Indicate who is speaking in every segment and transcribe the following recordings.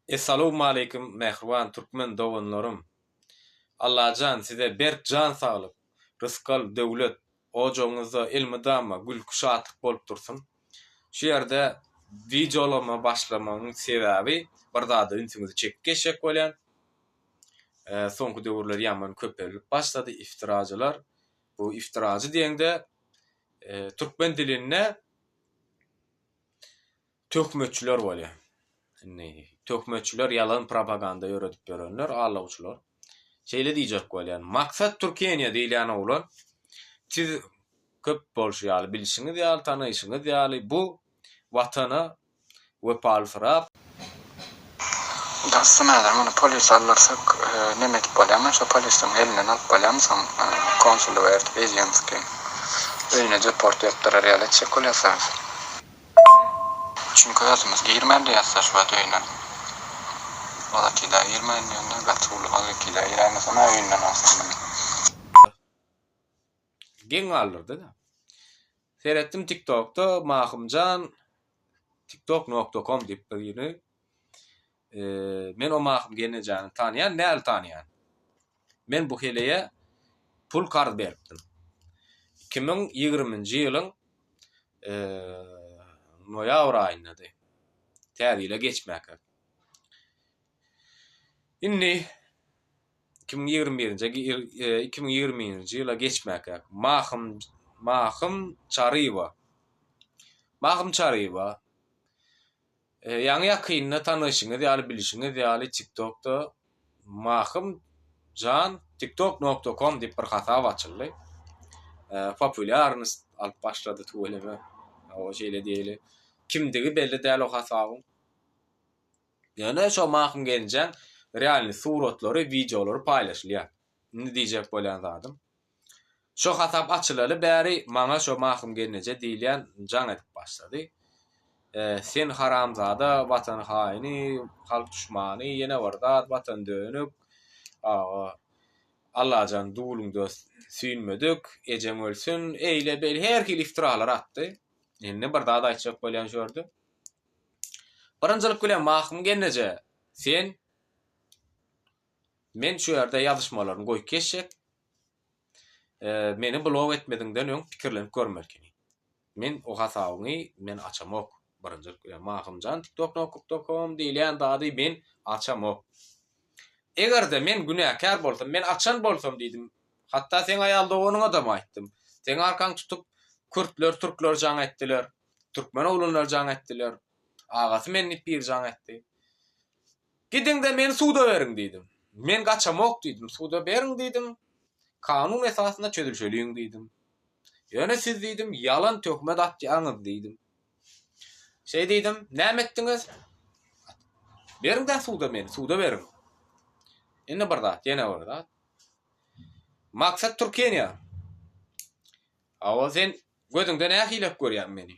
Speaker 1: Essalowmaleýkim mähriban türkmen doganlarym! Allajan size berk jan saglyk, rysgal, döwlet, ojagyňyzda elmydama gülki şatlyk bolup dursun. Şu ýerde wideolama başlamagyň sebäbi bir zada ünsüňizi çekip geçjek bolýan. Soňky döwürler ýaman köpelip başlady iftirajylar. Bu iftirajy diýeňde türkmen dilinde Töhmetçiler bolýar. Indi töhmetçiler ýalan propaganda ýöredip ýörenler, aldawçylar. Şeýle diýjek bolýan. Maksat Türkeniýa diýilýän oglan siz köp bolşy ýaly, bilşiňiz ýaly, tanaýşyňyz ýaly bu watana wepalysyrap,
Speaker 2: Dostum häzir muny polise aldyrsak neme edip bolýarmy şo polisiň elinden alyp bolýarmy soň konsullyga ertip ejeňiziňki öýüne deport ýapdyrar ýaly etjek bolýarsyňyz. Çünki özümiz girmän diýýäsda şu wagt öýüne. Gazakida girmän diýende gaty uly gazakida giräýmesem-ä öýünden alsam muny.
Speaker 1: Geň galdyrdy-da. Seretdim TikTokda Mahymjan tiktok nokta kom diýip birini men o Mahym gelnejäni tanýan, näl tanýan. Men bu heleýe pul karz beripdim. 2020-nji ýylyň noýabr aýyndady. Täze ýyla geçmäkä. Indi 2021-nji 2021-nji ýyla geçmäkä Mahym Mahym Çaryýewa Mahym Çaryýewa ýaňy ýakynda tanyşyňyz ýaly bilşiňiz ýaly TikTokda Mahym jan tiktok nokta kom diýip bir hasap açyldy. Populýarnost alyp başlady tüweleme. Hawa şeýle diýeli. Kimdigi belli däl o hasabyň. Ýöne şo Mahym gelinjäň realnyý suratlary, wideolary paýlaşylýar. Indi diýjek bolýan zadym. Şo hasap açylaly bäri maňa şo Mahym gelneje diýilýän jaň edip başlady. Sen haramzada, watan haýyny, halk duşmany, ýene bir zat, watan dönük, aga, Allajan dulyňda süýnmedik, ejeň ölsün, eýle-beýle her hili iftiralar atdy. Indi bir zat aýtjak bolýan şu ýerde. Birinjilik bilen Mahym gelneje, sen men şu ýerde ýazyşmalaryny goýup geçjek. Meni blok etmeziňden öň pikirlenip görmeli. Men o hasabyňy men açamok. Birinjilik bilen Mahymjan tiktok nokta kom diýilýän zady men açamok. Eger-de men günäkär bolsam, men açan bolsam diýdim. Hatda seň aýal doganyňadam aýtdym. Seň arkaň tutup kürtler, türkler jaň etdiler. Türkmen oglanlar jaň etdiler. Agasy men diýip biri jaň etdi. Gidiň-de meni suda beriň diýdim. Men gaçamok diýdim. Suda beriň diýdim. Kanun esasynda çözülşeliň diýdim. Ýöne siz diýdim, ýalan töhmet atýaňyz diýdim. Şeý diýdim. Näme etdiňiz? Beriň-dä suda meni, suda beriň. Indi bir zat, ýene bir zat. Maksat Türkeniýa. Hawa sen Gözüňde nähilek görýäň meni?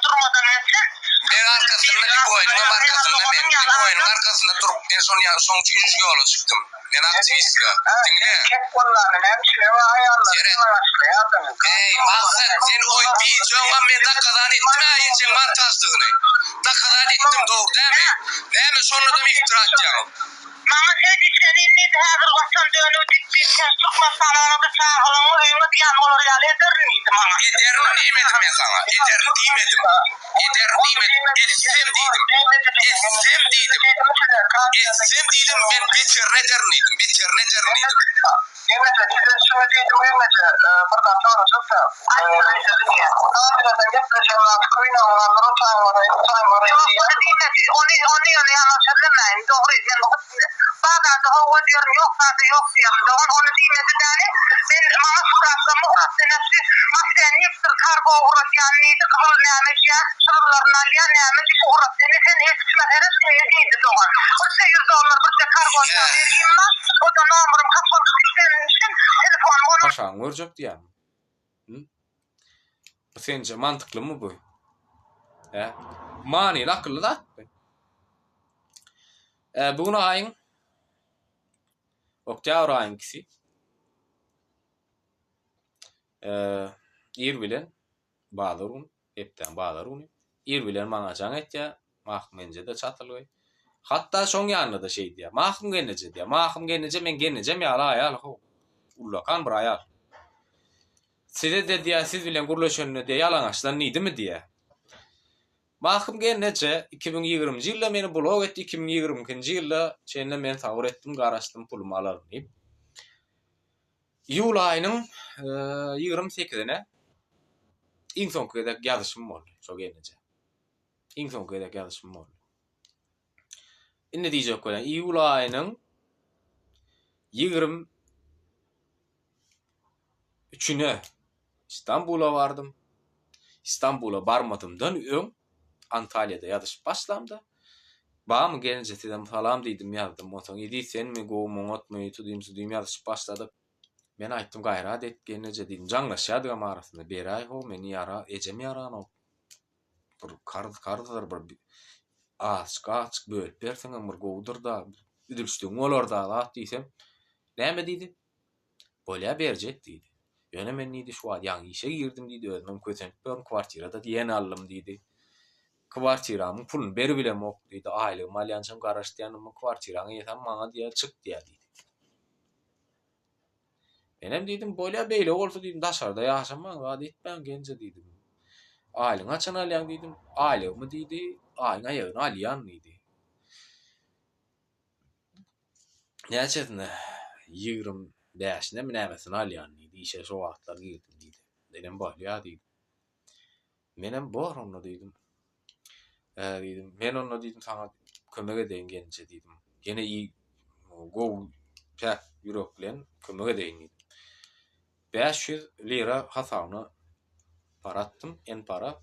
Speaker 3: Durmadan geçen.
Speaker 4: Men arkasynda Likoýnyňam arkasynda men. Likoýnyň arkasynda durup men şony şoň üçin şu ýola çykdym. Men aktiwistka. Diňle.
Speaker 3: Kek bollany näme üçin öňe aýallar
Speaker 4: Seret.
Speaker 3: öňe başlaýardyň.
Speaker 4: Eý Maksat sen oý wideoňam men dokazat etdim-ä ejeň montaždygyny. Dokazat etdim dogry dämi? Näme şonadam iftira atýaňyz.
Speaker 3: Maňa söz içeni indi häzir watan dönügi diýip diýip Türkmenistana barada çagalaňy öýüňe diýen bolar ýaly ederin diýdi maňa.
Speaker 4: Ederin diýmedim men saňa. Ederin diýmedim. Ederin diýmedim. Etsem diýdim. Etsem diýdim. Etsem diýdim men beterini ederin diýdim. Beterini ederin diýdim.
Speaker 3: Gelneje size şuny diýdim gelneje bir zat sorajakda Kameradan gepleşen wagty köýnegiňi galdyr o çaýmara iki çaýmara Ýok ony diýmedi ony ony ýöne ýalan sözlemäýin dogry men bazarda howwa diýerin ýok zada ýok diýerin dogan ony diýmedi däli men maňa suratlaryny ugratdy nätdi maşennikdir kargo ugratýan diýdi gyzyl näme diýýär çyzgylaryny alýan näme diýip ugratdy indi sen eltişme seret indi diýdi dogan birje ýüz dollar birje kargo bergim bar o-da nomerim kapalyp gitgeni üçin telefonym onuň
Speaker 1: Paşaňy görjek diýýäňmi? Hı? Bu sence mantyklymy bu? Hä? Manyly akylly zatmy? E, bu gün aýyň oktýabr aýyň ikisi. E, ir bilen bazar gün, hepdäň bazar güni. Ir bilen maňa jaň etýär. Mahmyt menje-de çatylgy. Hatda şoň ýanynda-da şeý diýýär. Mahym gelneje diýýär. Mahym gelneje meň gelnejem ýaly aýal how. Ullakan bir aýal. Size-de diýýär, siz bilen gürleşende diýýär, ýalaňaçlan diýdimi diýýär. Mahym gelneje 2020-nji ýylda meni blok etdi, 2022-nji ýylda çenli men sabyr etdim, garaşdym pulumy alaryn diýip. Iýul aýynyň 28-ine iň soňky gezek ýazyşym boldy şo gelneje. Iň soňky gezek ýazyşym boldy. Indi diýjek bolýan, iýul aýynyň 23-üne Istanbula bardym. Istanbula barmadymdan öň Antalýada ýazyşyp başlamda, Bamy gelinje sizem salam diýdim ýazdym. Onsoň Eziz senmi, gowumy, oňatmy, tudym-sudym ýazyşyp başladyk. Men aýtdym gaýrat et gelneje diýdim. Jaňlaşýadygam arasynda. Beräý how meni ýara ejem ýaranok. Bir karz karzdyr bir azjyk azjyk bölüp berseňem bir gowudyr-da, üzülişdigiň bolar-da zat diýsem, näme diýdi? Bolýa berjek diýdi. Ýöne men diýdi şu wagt ýaňy işe girdim diýdi, özümem kösenip ýörün, kwartira-da ýene aldym diýdi. Kwartiramyň puluny beribilemok diýdi, aýlygymy alýançam garaş diýýän, onda kwartiraň eýesem maňa diýýär çyk diýýär diýdi. Menem diýdim, bolýa beýle bolsa diýdim, daşarda ýaşamaň, zat etmäň genje diýdim. Aýlygyňy haçan alýaň diýdim. Aýlygymy diýdi, aýyň aýagyna alýan diýdi. Näçesine? 25-ine mi nämesine alýan diýdi. Işe şo wagtlar girdim diýdi. Menem bolýa diýdim. Menem bor onda diýdim. Ä diýdim, men onda diýdim saňa kömek edeýin gelinje diýdim. Ýene i gowy päk ýürek bilen kömek edeýin diýdim. 500 lira hasabyna para atdym, en para.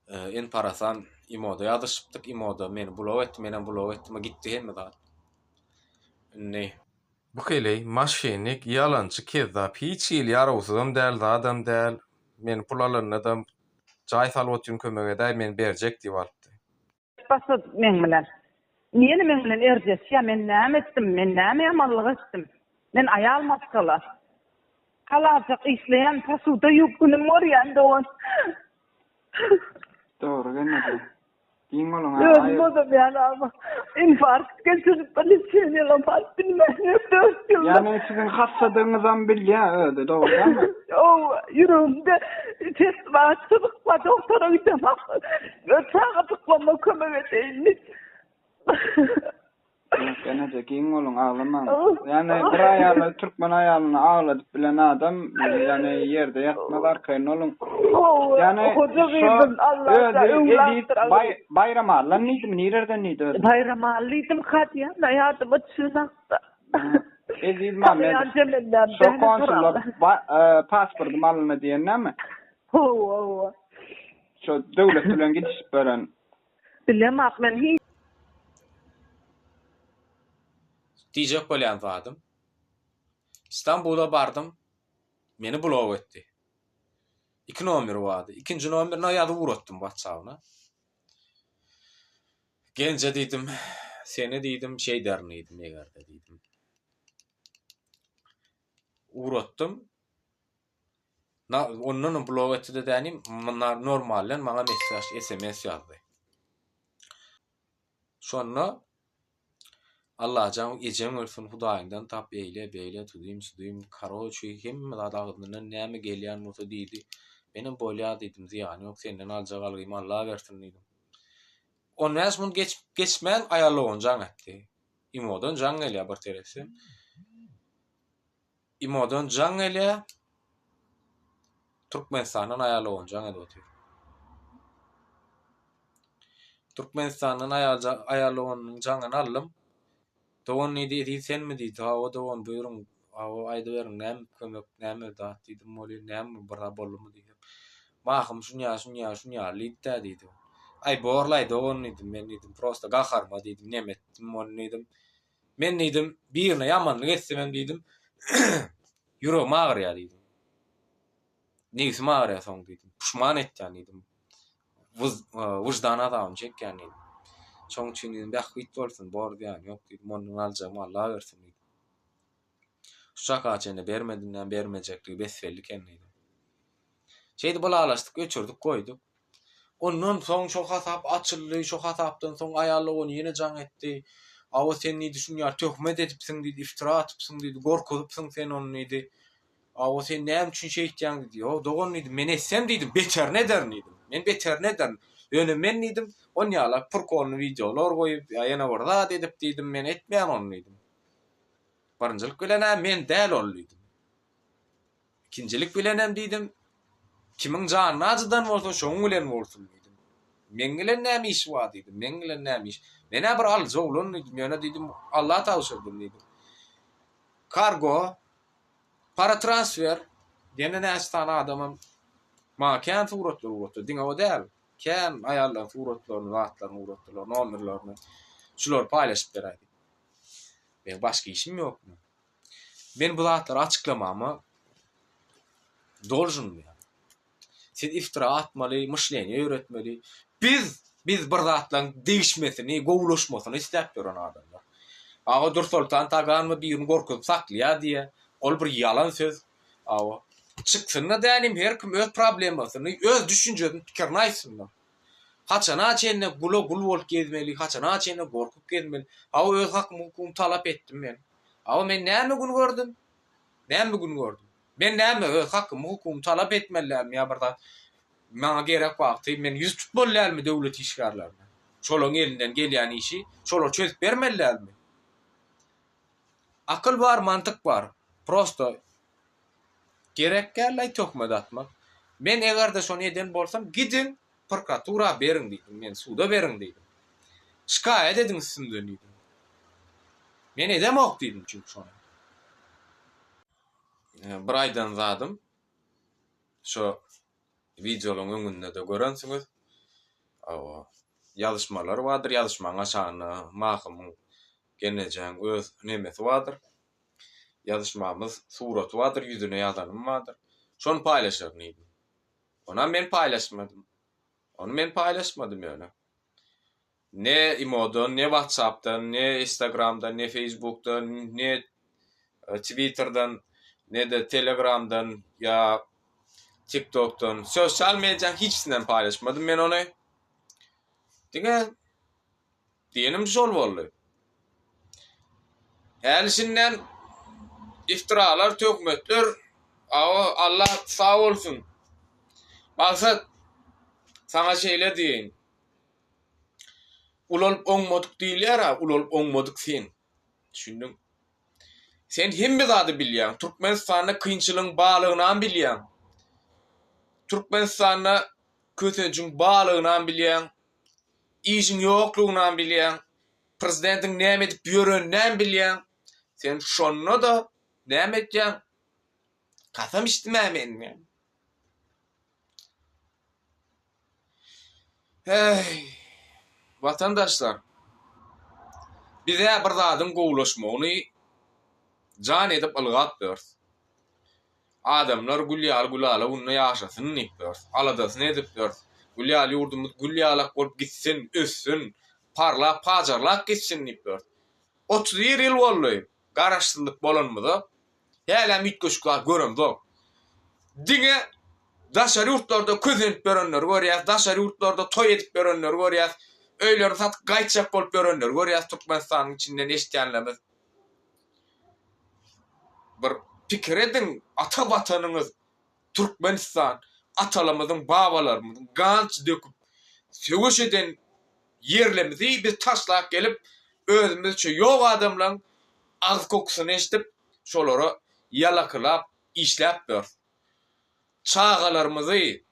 Speaker 1: En parasan imoda ýazyşypdyk, imoda meni blok etdi, menem blok etdim, gitdi hemme zat. Indi
Speaker 5: Bu heleý maşennik ýalançy kezzap hiç hili ýarawsyzam däl zadam däl men pul alanda-da jaý salyp otyryn kömek edäý men berjek diýip alypdy.
Speaker 6: Başlady meň bilen. Ýene meň bilen erjeşýär. Men näme etdim? Men näme ýamanlyk etdim? Men aýal maşgala. Halaljak işleýän, posuda ýuwup günüm görýän dogan.
Speaker 2: Dogry gelneje. Giň boluň
Speaker 6: a. Özüm bolsam ýaly ama infarkt geçirip bir lečeniýalam alyp bilmän dört ýylda.
Speaker 2: Ýagny siziň hassadygyňyzam bilýä özi dogry dälmi?
Speaker 6: Hawa ýüregimde ses bar çyzyk bar dogtora gidemok. Çagajyklaryma kömek edeýin diýip.
Speaker 2: Ýok eneje giň boluň aglamaň. Ýagny bir aýaly türkmen aýalyny agladyp bilen adam ýagny ýerde ýatmaz arkaýyn boluň. Ýagny
Speaker 6: Hoja gyzym Allah
Speaker 2: özi Eziz Baýramaldan diýdimi nirerden diýdi özi?
Speaker 6: Baýramaly diýdim Kadýan ýadyma düşenakda.
Speaker 2: Eziz Mamedow. Şo konsullar pasportym alyndy diýen näme?
Speaker 6: Hawa hawa.
Speaker 2: Şo döwlet bilen gidişip beren.
Speaker 6: Bilemok men hiç.
Speaker 1: Diýjek bolýan zadym, Istanbula bardym, meni blok etdi. Iki nomeri bardy. Ikinji nomerine ýazyp ugratdym WhatsApp-yna. Genje diýdim, seni diýdim, şeýderin diýdim, eger-de diýdim. Ugratdym. Na, ondanam blok etdi-de dänim, normalden maňa mesaj, SMS ýazdy. Şonda Allajan ejeň ölsün, Hudaýyňdan tap, eýle, beýle, tudym, sudym, karoçi, hemme zat agzyndan näme gelýän bolsa diýdi. Menem bolýa diýdim, zyýany ýok, senden aljak algymy Alla bersin diýdim. On bäş minut geçip, geçmän aýal dogan jaň etdi. Imodan jaň gelýär bir seretsem. Imodan jaň gelýär. Türkmenistandan aýal dogan jaň edip otyr. Türkmenistandan aýal aýal doganynyň jaňyny aldym. Dogan diýdi, Eziz senmi diýdi. Hawa dogan buýruň. Hawa aýdyberiň näme kömek, näme zat diýdim. Welin näme bir zat boldumy diýsem. Mahym şunýa şunýa şunýa diýdi-dä diýdi. Aý borlaý dogan diýdim. Men diýdim prosta gaharyma diýdim, neme etdim ony diýdim. Men diýdim, birine ýamanlyk etsemem diýdim, ýüregim agyrýar diýdim. Nebsim agyrýar soň diýdim. Puşman etýän diýdim. Wyždan azabyny çekýän diýdim. Şoň üçin diýdim, bähbit bolsun, bor zyýany ýok diýdim. Ondan aljagymy Allah bersin diýdim. Şu çaka çenli bermedim näme bermejekligi bes-belli eken diýdim. Şeýdip ylalaşdyk, öçürdik, goýduk. Ondan soň şo hasap açyldy, şo hasapdan soň aýal dogany ýene jaň etdi. Awa sen diýdi, şuny ýaly töhmet edipsiň diýdi, iftira atypsyň diýdi, gorkuzypsyň sen ony diýdi. Awa sen näme üçin şeýtýäň diýdi. Ýok dogan diýdim, men etsem diýdim, beterini ederin diýdim. Men beterini ederin. Ýöne men diýdim, on ýala prkolny wideolar goýup, ýa ýene bir zat edip diýdim, men etmeýän ony diýdim. Birinjilik bilen-ä men däl ol diýdim. Ikinjilik bilenem diýdim, kimiň janyny ajydan bolsa, şoň bilen bolsun diýdim. Meň bilen näme işi bar diýdim, meň bilen näme iş. Men-ä bir alyjy oglan diýdim, ýöne diýdim, Alla tabşyrdym diýdim. Kargo, para transfer, ýene näçe sany adamam maňa kän suratlar ugratdy, diňe o däl, kän aýallaryň suratlaryny, zatlaryny ugratdylar, nomerlerini. Şulary paýlaşyp beräý diýip. Meň başga işim ýokmy? Men bu zatlary açyklamama dolžun diýýär. Siz iftira atmaly, myşleniýe ýöretmeli. Biz, biz bir zatlaryň degişmesini, gowulaşmasyny isläp ýören adamlar. Awa Dursoltan Taganowa birini gorkuzyp saklaýar diýýär. Ol bir ýalan söz. Awa. Çyksyn-da dänim her kim öz problemasyny, öz düşünjesini, pikirini aýtsyn-da. Haçana çenli gula gul bolup gezmeli, haçana çenli gorkup gezmeli. Hawa öz hakymy hukugymy talap etdim men. Hawa men näme gün gördüm? Näme gün gördüm? Men näme öz hakymy hukugymy talap etmeli dälmi ýa bir zat maňa gerek wagty men ýüz tutmaly dälmi döwlet işgärlerine? Şolaryň elinden gelýän işi şolar çözüp bermeli dälmi? Akyl bar, mantyk bar. Prosto Gerek däl-aý töhmet atmak. Men eger-de şony eden bolsam, gidiň, prokuratura beriň diýdim, meni suda beriň diýdim. Şikaýat ediň üstümden diýdim. Men edemok diýdim çünki şony. Bir aýdan zadym, şo wideolaryň öňünde-de görensiňiz. Ýazyşmalar bardyr, ýazyşmaň aşagynda Mahymyň gelnejäň öz nemesi bardyr. Ýazyşmamyz suraty bardyr, ýüzüne ýazanym bardyr. Şony paýlaşaryn diýdim. Onam men paýlaşmadym. Ony men paýlaşmadym ýöne. Ne imodan, ne whatsapdan, ne instagramdan, ne facebookdan, ne twitterdan, ne-de telegramdan ýa tiktokdan, sosial mediaň hiçisinden paýlaşmadym men ony. Diňe Diýenim şol boldy. Häli-şindem iftiralar, töhmetler, awa, Allah sag bolsun. Maksat, saňa şeýle diýeýin. Ulalyp oňmadyk diýilýär-ä, ulalyp oňmadyk sen. Düşündiň? Sen hemme zady bilýäň. Türkmenistanda kynçylygyň barlygynam bilýäň. Türkmenistanda kösenjiň barlygynam bilýäň. Işiň ýoklugynam bilýäň, prezidentiň näme edip ýöreninem bilýäň. Sen şonda-da näme etýäň? Kasam içdim-ä men diýýän. Heý, watandaşlar, biz-ä bir zadyň gowulaşmagyny jan edip ylgap ýörüs. Adamlar gül ýaly gülala günde ýaşasyn diýip ýörüs. Aladasyny edip ýörüs. Gül ýaly ýurdumyz gül ýalak bolup gitsin, össün, parlap, pajarlap gitsin diýip ýörüs. 31 ýyl boldy Garaşsyzlyk bolanymyza. Hälem üýtgeşik zat göremzok. Diňe daşary ýurtlarda kösenip ýörenleri görýäs, daşary ýurtlarda toý edip ýörenleri görýäs, öýlerini satyp gaýtjak bolup ýörenleri görýäs Türkmenistanyň içinden eşidýänlerimiz. Bir pikir ediň, ata Watanyňyz Türkmenistan, atalarymyzyň, babalarymyzyň gan döküp söweş eden ýerlerimizi biz taşlap gelip, özümizçe ýok adamlaň agyz kokusyny eşidip, şolara ýalakylap işläp ýörüs. Çagalarymyzy,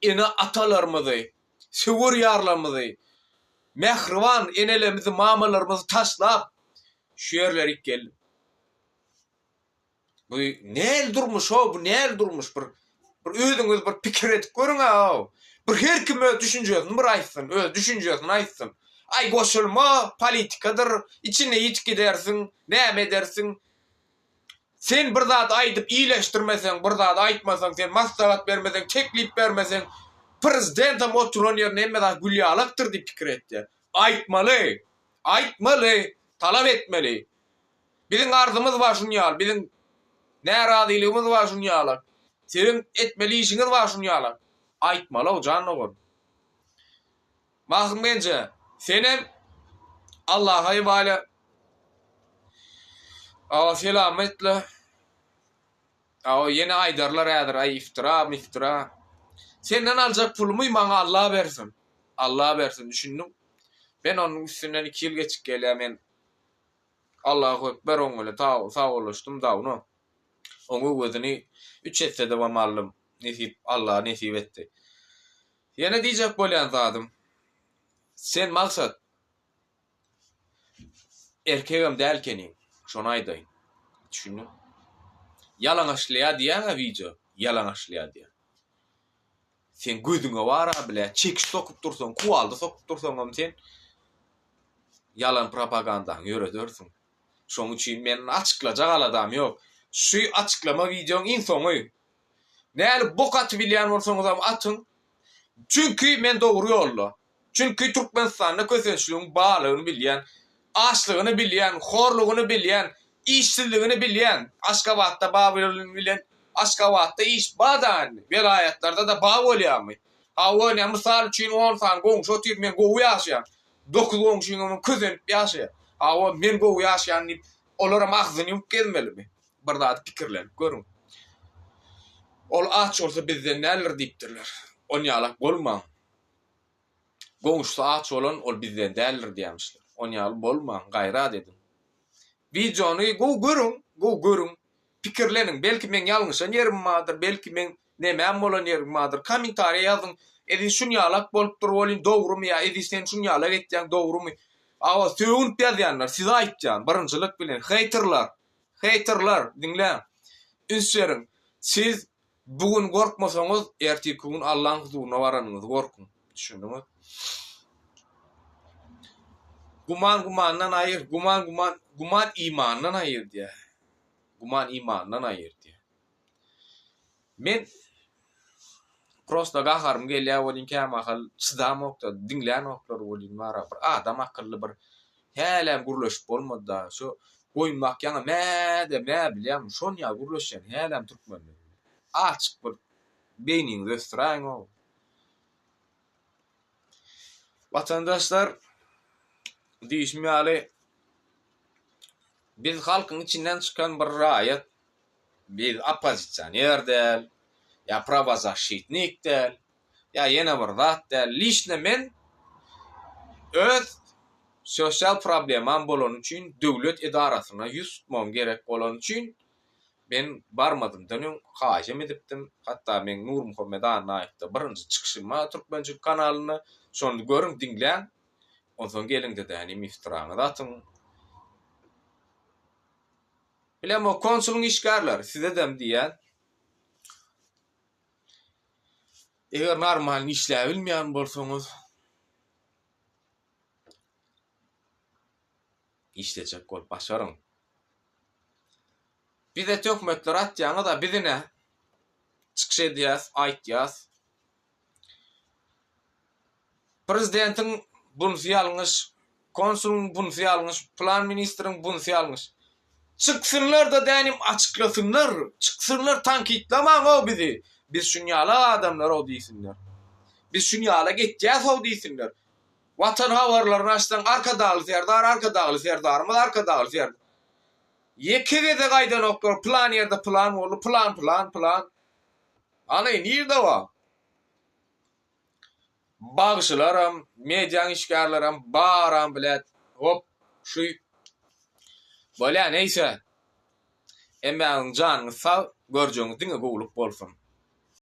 Speaker 1: ene-atalarymyzy, söwer ýarlarymyzy, mähriban enelerimizi, mamalarymyzy taşlap, şu ýerlerik geldik. Bu näl durmuş-ow, bu näl durmuş? Bir bir özüňiz bir pikir edip görüň-ä-ow. Bir her kim öz düşünjesini bir aýtsyn, öz düşünjesini aýtsyn. Aý goşulma, politikadyr, içinde ýitip gidersiň, näme edersiň. Sen bir zat aýdyp iýleşdirmeseň, bir zat aýtmasaň, sen maslahat bermeseň, teklip bermeseň, prezidentem oturan ýerinde hemme zat gül ýalakdyr diýip pikir etýär. Aýtmaly! Aýtmaly! Talap etmeli! Biziň arzymyz bar şun ýaly, biziň närazylygymyz bar şun ýaly, siziň etmeli işiňiz bar şun ýaly. Aýtmaly-ow jan dogan.
Speaker 5: Mahym genje, senem Allaha ewale. Awa selametle. Awa ýene aýdarlar häzir aý iftira miftira. Senden aljak pulumy maňa Alla bersin. Alla bersin düşündiň. Men onuň üstünden 2 ýyl geçip gelýär men Allahu ekber oň bilen sagbollaşdym dawno. Oň öwezini üç essedebam aldym. Nesip Alla nesip etdi. Ýene diýjek bolýan zadym sen Maksat erkegem däl ekeniň şony aýdaýyn. Düşündiň? Ýalaňaçlaýar diýýäň-ä wideo, ýalaňaçlaýar diýýäň. Seň gözüňe bar-a bile, çekiç sokup dursaň, kuwalda sokup dursaňam sen ýalan propagandaňy ýöredersiň. Şoň üçin men açyklajak aladam ýok. Şu açyklama wideoň iň soňy. Näli bok atybilýän bolsaňyzam atyň. Çünki men dogry ýolda. Çünki Türkmenistanda kösençligiň barlygyny bilýän, açlygyny bilýän, horlugyny bilýän, işsizligini bilýän. Aşgabatda bar bilen Aşgabatda iş bar-da indi. Welaýatlarda-da bar bolýarmy? Hawa, ine mysal üçin on sany goňşy otyr, men gowy ýaşaýan. Dokuz goňşyňam kösenip ýaşaýar. Hawa, men gowy ýaşaýan diýip, olaram agzyny ýumup gezmelimi? Bir zady pikirlenip görüň. Ol aç bolsa bizden däldir diýipdirler. Onýalak bolmaň. Goňşusy aç bolan ol bizden däldir diýýämişler. Onýaly bolmaň, gaýrat ediň. Wideony gowy görüň, gowy görüň. Pikirleniň, belki meň ýalňyşan ýerim bardyr, belki meň nemäm bolan ýerim bardyr. Kommentariýa ýazyň, Eziz şunýalak bolupdyr welin dogrumy ýa Eziz sen şunýalak etýäň dogrumy? Awa sögünip ýazýanlar size aýtýan birinjilik bilen heýterler, heýterler diňläň. Üns beriň. Siz bu gün gorkmasaňyz ertirki gün Allaň huzuryna baranyňyzy gorkuň. Düşündiňiz? Güman gümandan aýyr, güman güman güman imandan aýyr diýýär. Güman imandan aýyr diýýär. Men prosta gaharym gelýär welin kämahal çydamokda diňlänoklar welin bara bir adam akylly bir hälem gürleşip bolmady-da şu goýun bakýaňa mä-de mä bilýäňmi şon ýaly gürleşýän hälem türkmenler bilen. Açyk bir beýniňizi ösdüräýiň-ow. Watandaşlar diýşim ýaly biz halkyň içinden çykan bir raýat Biz oppozisioner däl, ýa prawozaşitnik däl, ýa ýene bir zat däl. Liçno men öz sosial problemam bolany üçin döwlet edarasyna ýüz tutmagym gerek bolany üçin men barmazymdan öň haýyşam edipdim. Hatda meň Nurmuhammet Annaýewde birinji çykyşym bar Türkmençilik kanalynda. Şony görüň, diňläň. Onsoň geliň-de dänim iftiraňyzy atyň. Bilemok konsulyň işgärleri sizedem diýýän. Eger normalny işläbilmeýän bolsaňyz işlejek bolup başaryň. Bize töhmetler atýaňyz-a biz ine çykyş edýäs, aýtýas. Prezidentiň bunsy ýalňyş, konsulyň bunsy ýalňyş, pylan ministriň bunsy ýalňyş. Çyksynlar-da dänim açyklasynlar, çyksynlar tankytlamaň-ow bizi, biz şunýalak adamlar-ow diýsinler. Biz şunýalak etýäs-ow diýsinler. Watan habarlaryny açsaň Arkadagly Serdar, Arkadagly Serdarymyz, Arkadagly Serdar. Ýeke gezek aýdanoklar pylan ýerde pylan boldy, pylan pylan pylan. Hany nirde bar? Bagşylaram, mediaň işgärlerem baram bilet. Hop, şu bolýa neýse. Hemmäňiziň janyňyz sag, görjegiňiz diňe gowulyk bolsun.